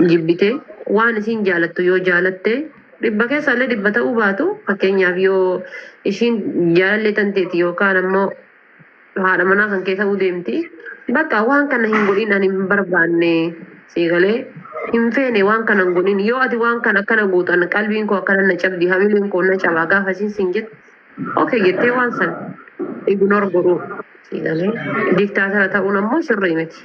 Jibbite waan isiin jaalattu yoo jaalatte dhibba keessaallee dhibba ta'uu baatu, fakkeenyaaf yoo ishiin jaalallee tanteeti yookaan ammoo haadha manaa kan kee ta'uu deemti, bakka waan kana hin godhin, ani hin barbaanne, sii galee, hin feene, waan kana hin godhin, yoo ati waan kana akkana gootu ani qalbiin koo akkana na cabdi, hamileen koo na cabaa gaafa isiin siin jettu, okay jettee waan san ignore godhuu, sii galee. Diktaatara ta'uun ammoo sirrii miti.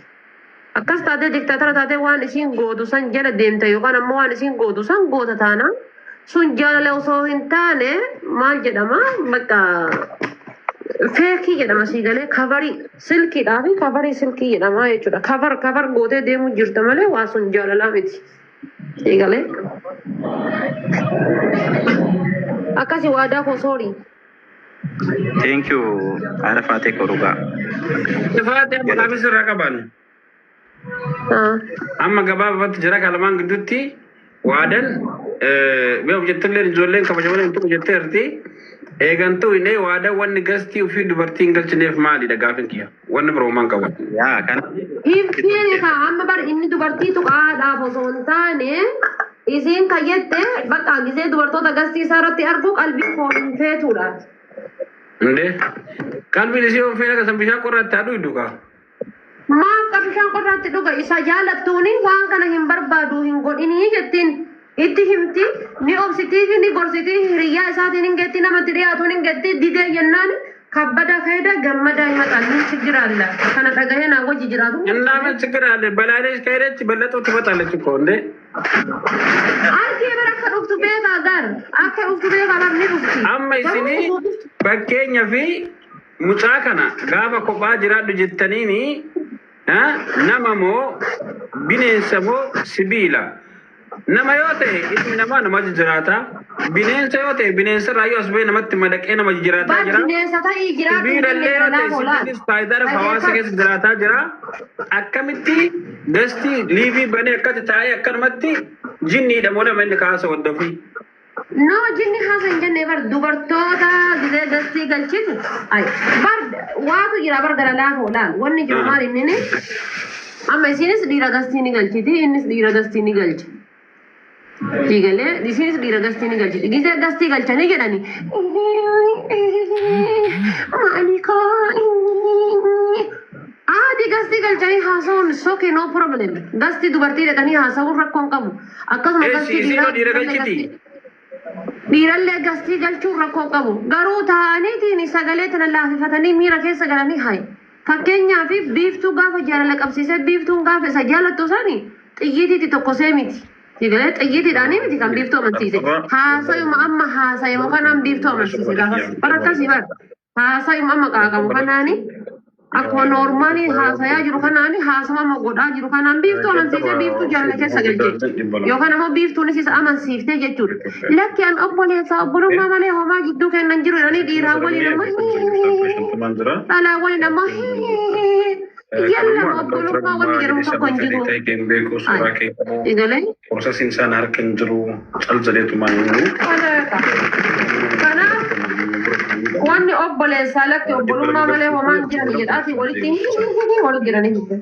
Akkas taatee diktaatara taatee waan isiin gootu san jala deemta yookaan ammoo waan isiin gootu san goota taanaan, sun jaalala osoo hin taane maal jedhama? Bakka fake jedhama, sii galee, cover silkiidhaa fi cover silkii jedhama jechuudha. Cover cover gootee deemuu jirta malee waa sun jaalalaa miti. Sii galee. Akkasi waadaa koo, sorry. Thank you, haadha faatee koo, dhugaa. Faatee, amma gaafii sirraa qaban. Amma gabaabatti jira kalamaan gidduutti waadan beeku jettillee ijoolleen kabajamanii hin tuqu jetteerti. Eegantuu inni waadan wanni guest ofii dubartii hin galchineef maalidha gaafin kiyya? Wanni biroo maan qabu. Yaa kana. Hin feene kaa. Amma bar inni dubartii tuqaadhaaf osoo hin taane, isiin kan jette bakka gisee dubartoota guest isaa irratti argu qalbiin koo hin feetuudha. Indee qalbiin isii yoo feene kasan bishaan qorraatti haa dhuydu kaa. Maaf ka bishaan qorraatti dhuga? Isa jaalattuuni waan kana hin barbaadu, hin godhinii jettiin itti himti, ni obsitii fi ni gorsitii, hiriyyaa isaatiin hin geetti, namatti dhiyaatuun hin geetti. Didee jennaan kabbada fayyada gammadaa himataan ምን ችግር አለ? Kana dhagahee naa wajji jiraatu. እና ምን ችግር አለ? በላይነሽ ከሄደች በለጠው ትመጣለች እኮ እንዴ። Arkee bara akka dhuftu beekaa gar akka dhuftu beekaa bar ni dhufti. Amma isinii fakkeenya fi mucaa kana gaafa kophaa jiraadhu jettaniini nama moo bineensa moo sibiila? Nama yoo ta'e ilmi namaa nama jijjiraata. Bineensa yoo ta'e bineensa irraa yoo as bahee namatti madaqee nama jijjiraataa Bar jira. Bineensa ta'ii jiraatu hin Sibiilallee yoo ta'e jenne. Sibiilis faayidaadhaaf hawaasa keessa jiraataa jira. Akkamitti guest live banee akkatti taa'ee akkanumatti jinniidha moo nama inni kaasa waddofii? No, jinni haasa hin jenne bar. Dubartoota gisee guest galchitu ay bar waatu jira bar gara laafoo laal wanni jiru. Maal inni amma isinis dhiira guest ni galchiti, innis dhiira guest ni galcha. Diigalee isinis dhiira guest ni galchiti. Gisee guest galchanii jedhani maalikaa aadi guest galchanii haasa'uun okay, no problem. Guest dubartii dhaqanii haasa'uun rakkoon qabu. Akkasuma Eessi guest isiinoo dhiira galchiti? Dhiirallee guest galchuun rakkoo qabu. Garuu taa'aniitiin sagalee tana laafifatanii miira keessa galanii hayi. Fakkeenyaaf Biiftuu gaafa jaalala qabsiisee, Biiftuun gaafa isa jaalattu sani xiyyiitiitti tokkosee miti. Sagalee xiyyiitiidhaanii miti kan Biiftuu amansiise. Haasayuma amma haasayuma kanaan Biiftuu amansiise gaafas. Bara akkasii bara. Haasayuma amma qaaqamu kanaani, akkuma normal haasayaa jiru kanaani, haasama amma godhaa jiru kanaan Biiftuu amansiisee Biiftuu jaalala keessa galche. Yookaan ammoo Biiftuunis isa amansiiftee jechuudha. Lakki, an obboleessaa obbolummaa malee homaa jidduu kennan jiru jedhanii dhiiraan waliin ammoo, dhalaa waliin ammoo yallama obbolummaa wanni jedhamu tokko hin jiru. Egalee. Processing isaan harka hin jiru, cal jedheetumaan jiru. Kanaaf wanni obboleessaa lakki obbolummaa malee homaa hin jiran jedhaati walitti wal jiranii miti.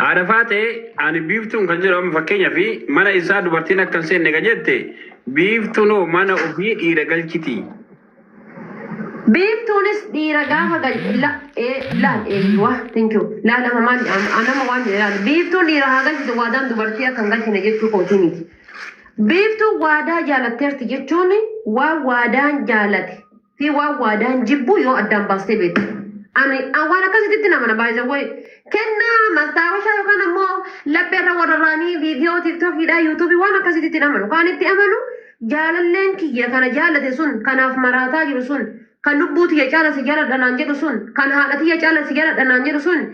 Haadha faatee, ani Biiftuun kan jedhu amma fakkeenyaa fi mana isaa dubartiin akka hin seenne kan jette, Biiftuun hoo mana ofii dhiira galchiti? Biiftuunis dhiira gaafa gal la ee laal eeyyuwa, thank you. Laal amma maal anama waan jedhe laal, Biiftuun dhiira haa galchitu, waadaan dubartii akka hin galchine jechuu kootii miti. Biiftuun waadaa jaalatteerti jechuun waan waadaan jaalate fi waan waadaan jibbu yoo addaan baastee beekte. Ani waan akkasititti nama na baay'isa wayi. Kennaa mastaawashaa yookaan ammoo lapheerra warrarraanii viidiyoo TikTokiidhaa, YouTube waan akkasititti amanu. Kan itti amanu jaalalleen kiyya kana jaalate sun, kanaaf maraataa jiru sun, kan lubbuu tiyya caala si jaaladha naan jedhu sun, kan haadha tiyya caala si jaaladha naan jedhu sun,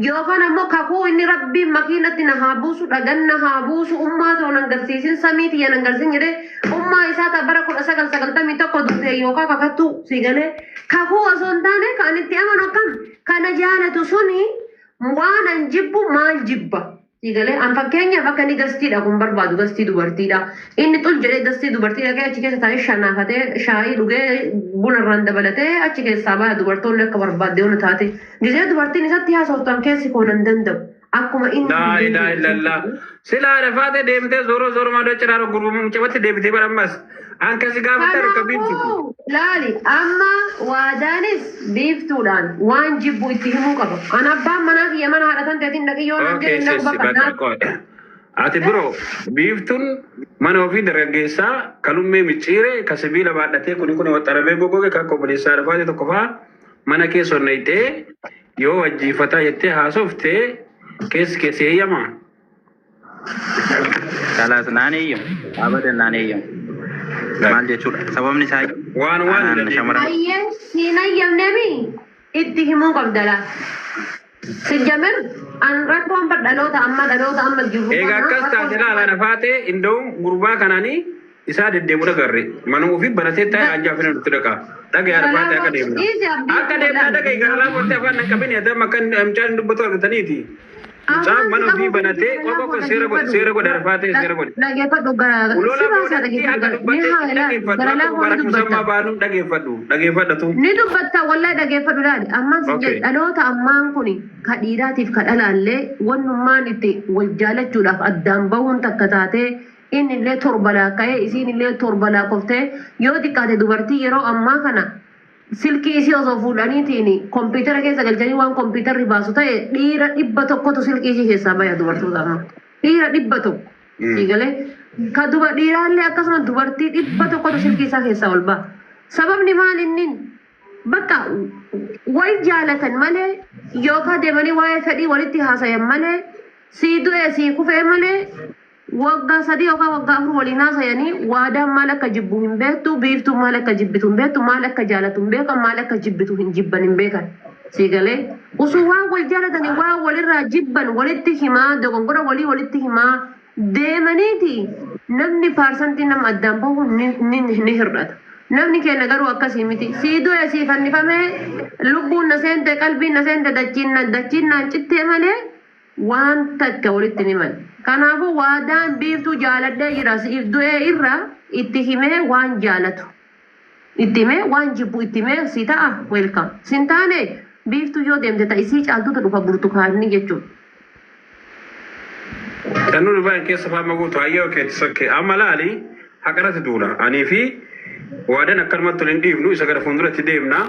yookaan ammoo kakuu inni Rabbiin makiinatti na haa buusu, dhagan na haa buusu, ummaa ta'u nan garsiisin, samii tiyya nan garsiisin jedhee ummaa isaa ta bara 1991 duute yookaan kakattuu, si galee, kakuu osoo hin taane kan itti amanu akkam kana jaalatu suni waan an jibbu maal jibba. Si galee, an fakkeenyaaf akka inni guest dhaqu hin barbaadu, guest dubartiidha. Inni xul jedhee guest dubartii dhaqee achi keessa taa'ee shanaafatee shaayii dhugee buna irraan dabalatee achi keessaa baya, dubartoonni akka barbaadde yoo taate. Gisee dubartiin isatti haasoftan keessi koo nan danda'u. Akkuma inni Laa hin ilaaha deemne illallah. Sila Arafaatee deemtee zooroo zooroo maadoo ciraa gurguruu mucamatti deebitee bara ammas. An kasi gaafatte harka biiftuuti. Kanaafuu laali, amma waadaanis biiftuudhaan waan jibbu itti himuu qaba. An abbaan manaa kiyya mana haadha tan teetiin dhaqi yoo naan Okay, jedhe hin dhaqu, sessi bakka bakka naaf. qoodha. Ati biroo biiftuun mana ofii dargaggeessaa kalummee micciire ka sibiila baadhatee kuni kuni waxxaramee goggoge kan akka obboleessaa Arafaatee tokko fa'aa mana kee sonnayxee yoo wajjiifataa jettee haasofte keessi keessi eeyyamaa? Kalaas naan eeyyamu. Abadan naan eeyyamu. Maal jechuudha? Sababni isaa Waan waan anaan hin shamarran Ayyee, siin hayyamneemi itti himuu qabda laa. Sijjamir an rakkoon bar dhaloota amma jirru Egaa kana akkas rakkoon taate laala Arafaatee inda'uun gurbaa kanaanii isaa deddeemu dhagarre. Manuma ofii baratee taa'e anjaa fi nutti dhaqa. Dhagaye Arafaatee akka deemna. Dhiisi abdii. Akka deemna dhagaye gara laafotti afaan hin qabin adama kan mucaan hin dubbatu argataniiti. Mucaan mana ofii banatee qofa qofa seera godhe, seera godhe Arafaatee, seera godhe. Dhageeffadhu gara Ulola si baasaa boodatti akka dhageeffadhu gara dubbatte mee haa ilaali dhageeffadhu gara akka laafoo ni Mubarak dubbatta. Musammaa baanu dhageeffadhu dhageeffadhatu. Ni dubbatta wallahi, dhageeffadhu laali. Ammaan sin Okay. jedhe, dhaloota ammaan kun ka dhiiraatiif ka dhalaallee wannummaan itti wal jaalachuudhaaf addaan bahuun takka taatee, inni illee torba laakka'ee, isiin illee torba laakkoftee, yoo xiqqaate dubartii yeroo ammaa kana silkii isii osoo fuudhaniitiin kompiitara keessa galchanii waan kompiitarri baasu ta'e, dhiira 100tu silkii isii keessaa baya dubartoota ammaa. Dhiira 100. Siigalee ka duba dhiiraallee akkasuma dubartii 100tu silkii isaa keessaa ol ba'a. Sababni maal? Inni bakka wal jaalatan malee yookaan deemanii waa'ee fedhii walitti haasayan malee, sii du'e sii kufee malee, waggaa 3 yookaan waggaa 4 waliin haasayanii waadaan maal akka jibbu hin beektu, biiftuun maal akka jibbitu hin beektu, maal akka jaalatu hin beekan, maal akka jibbitu hin jibban hin beekan. Siigalee osoo waan wal jaalatanii waan walirraa jibban walitti himaa, dogongora walii walitti himaa deemaniiti, namni paarsantii nama addaan bahu ni hir'ata. Namni keenya garuu akkasii miti. Sii du'e sii fannifamee, lubbuun na seente, qalbiin na seente, dachiin naan cittee malee waan takka walitti ni male. Kanaafuu waadaan biiftuu jaaladhee jira siif du'ee irra itti himee, waan jaalatu itti himee, waan jibbu itti himee, si ta'a welcome. Sin taane biiftuu yoo deemte ta isii caaltutu dhufa, burtukaanni jechuudha. Kannuu Dubaay keessa faama guutu hayyoo keetti sokkee amma laali, haqarratti duula. Anii fi waadaan akkanumatti wal hin dhiifnu, isa gara fuulduratti deemna.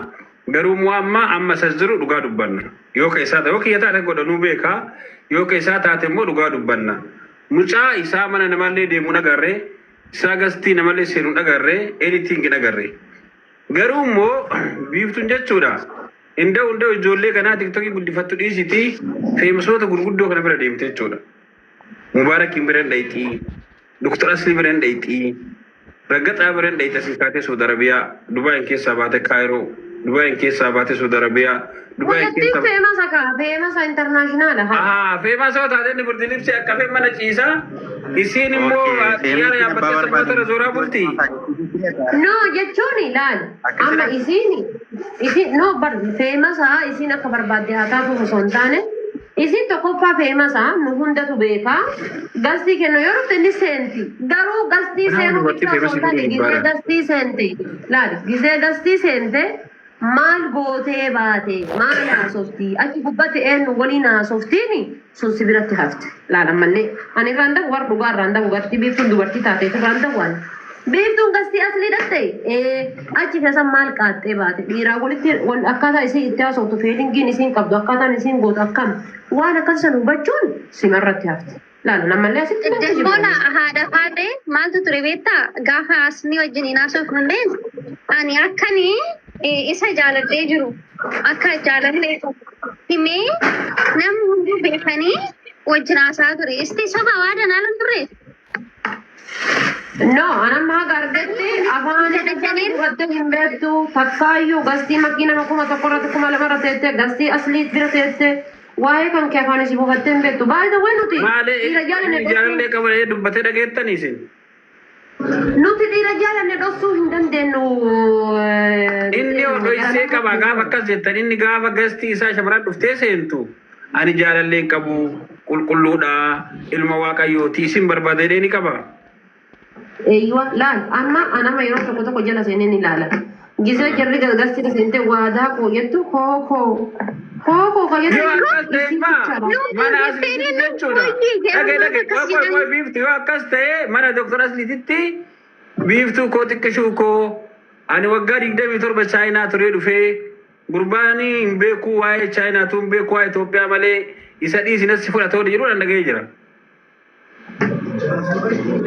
Garuu immoo amma amma isas jiru dhugaa dubbanna. Yoo ka isaa yoo kiyya taate godhanuu beekaa, yoo ka isaa taate immoo dhugaa dubbanna. Mucaa isaa mana namallee deemuu dhagarree, isaa gastii namallee seenuu dhagarree, anything dhagarree. Garuu immoo biiftuun jechuudha. Inda'u inda'u ijoollee kanaa TikTokii guddifattu dhiisitii famousoota gurguddoo kana bira deemte jechuudha. Mubaarakiin bira hin dhayxii, Dr. Aslii bira hin dhayxii, Raggaxaa bira hin dhayxii, asii kaatee Saudi Arabiyaa, Dubaayin keessaa baate Kaayiroo, Dubaayin keessaa baate Saudi Arabiyaa, Dubaayin Mucattiin keessaa. Famousa kaa, famousa international haa. Ahaa, famousa taate inni burti libsii akka fee mana ciisaa, isiin immoo xiyyaara Famousiin abbaa yaabbattee sammata irra zooraa bulti. No, jechuun ilaali. Amma Akkasidha. isiin no bar famousa isiin akka barbaadde haa taatu osoo hin taane, isiin tokkoffaa famousa nu hundatu beekaa. Guestii kennu yoo dhufte ni seenti. Garuu guestii Kanaaf seenuu dubartii bichaa osoo famousii hin taane fiduu hin gizee barbaadu. guestii seente laali, gizee guestii seente maal gootee baate, maal haasofti, achi gubbatti eenyu waliin haasoftiini, sun si biratti hafte. Laal, ammallee ani irraan dabu war dhugaa irraan dabu gartii biiftuun dubartii taateef irraan dabu. Ani biiftuun guestii aslii dhatte achi keessa maal qaaxxee baate, dhiiraa walitti wal akkaataa isiin itti haasoftu, feelingiin isiin qabdu, akkaataan isiin gootu akkam, waan akkas san hubachuun simarratti hafte. Laal, ammallee asitti nan Debboona kijibu. Haadha faatee maaltu ture beektaa? Gaafa asni wajjin hin haasofnullee ani akkani isa jaaladhee jiru akka jaalallee himee namni hunduu beekanii wajjin haasaa ture. Isti soba waadan haalan turre. No, anamma haga argetti afaan buufattee hin beektu takkaayyuu. Guestii makiina 1000 irratti, 2000 irra teettee, guestii aslii bira teettee waa'ee kan kee afaan isii buufattee hin beektu. Baay'ee way nuti Maalee dhiira jaalanne inni jaalallee dhoksuu qaba dubbatee dhageettanii isin. Nuti dhiira jaalanne dhoksuu hin dandeenyu. Inni dhoysee qaba gaafa akkas jettan, inni gaafa guestii isaa shamarran dhuftee seentu ani jaalallee hin qabu, qulqulluudha, ilma waaqayyooti, isin barbaadee ni qaba. Eeyywa, laal, amma anama yeroo tokko tokko jala seenee ni ilaala. Gisee jarri gargaarsi seente waadaa koo jettu koo koo koo koo ka jettu Yoo akkas ta'e isii maa bichaadha. mana asliititti jechuudha. Dhage dhage qoy qoy qoy biiftu yoo akkas ta'e mana doktor asliititti biiftuu koo xiqqishuu koo ani waggaa 27 Chaayinaa turee dhufee gurbaanii hin beekuu waa'ee Chaayinaa tuun beekuu waa'ee Itoophiyaa malee isa dhiisinas si fudhatoo jedhu dhan dhaga'ee jira.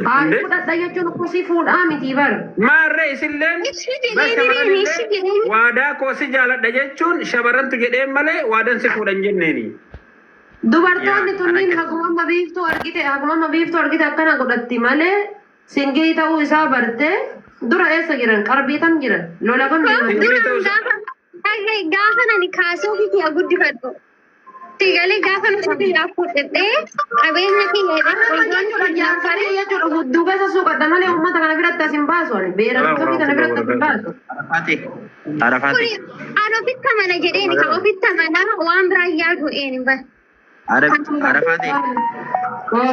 Hayi Inde? fudhadha jechuun kosii fuudhaa miti bara. Maarree isilleen Ibsi bar jedhee shamarran ibsi illee jedhee waadaa koo si jaaladha jechuun shamarrantu jedheen malee waadan si fuudhan jenneeni. Dubartoonni Yaa, tunniin ana haguma amma biiftuu argite haguma amma biiftuu argite akkana godhatti malee singii ta'uu isaa barte dura eessa jiran qarbii tam jiran lola kam deeman Singilii Duraan ta'uu isaa. gaafa gaafa nani kaasee ofii kiyya guddifadhu. Sigalee gaafa nuti biyyaa fuudhee qabeenya kiyya Ana jedhee jechuudha jaarsanii jechuudha hudduu keessa suuqadha malee uummata kana biratti as hin baasu ani beera tokko kana biratti as hin baasu. Arafaati. Arafaati. Ani ofitti amana jedheen kan ofitti amana waan biraa yaadu een bara. Arafaati.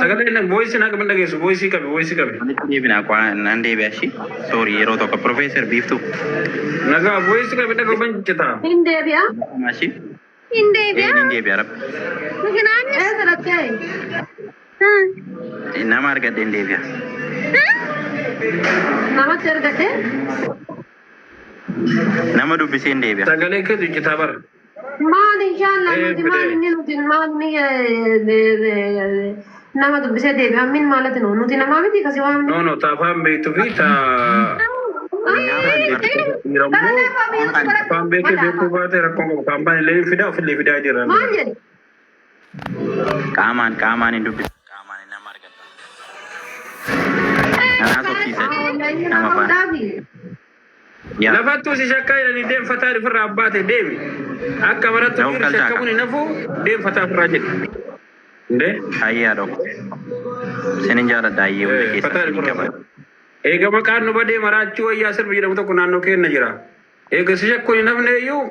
Sagalee voice naa qaban dhageessu voice qabi voice qabi. Walitti deebinaa qaa nan deebi'a ishii. Sorry yeroo tokko Profeesar Biiftuu. Nagaa voice qabi dhagaa citaa. Hin deebi'a. Ishii. Hin Ee deebi'a. nin deebi'a rabbi. Mikinaanis. Eessa dhattee? Nama argadhe hin deebi'a. Namatti argatte? Nama dubbisee hin deebi'a. Sagalee keetu citaa bara. Maal inshallah Eh, nuti maal bide. inni nuti maal inni nama dubbisee deebi'a min maalati nu nuti namaa miti kasi waamne. No no ta afaan beektuu fi ta dhiira immoo afaan beekee beekuu baate rakkoon qabu kaampaan illee fidaa ofillee fidaa jira. Maal jedhe? Qaamaan qaamaan hin dubbisu. Qaamaan nama argadha. Nanaa sobsiisan. Inni Nama nama faana. dhaabi. Yaa. Lafattuu si shakkaa jedhanii deemfataa ofirraa abbaate deemi. Akka barattu Ta'uu dhiirri kaltaa shakkamuun hin hafu deemfataa ofirraa jedhe. Indee? Hayyaa dhokko. Sinin jaaladha hayyee hunda keessa Fataa sinin ofirraa. qaba. Eega maqaan nu badee maraachuu wayyaa sirbi jedhamu tokko naannoo keenya jira. Eega si shakkuun hin hafne iyyuu.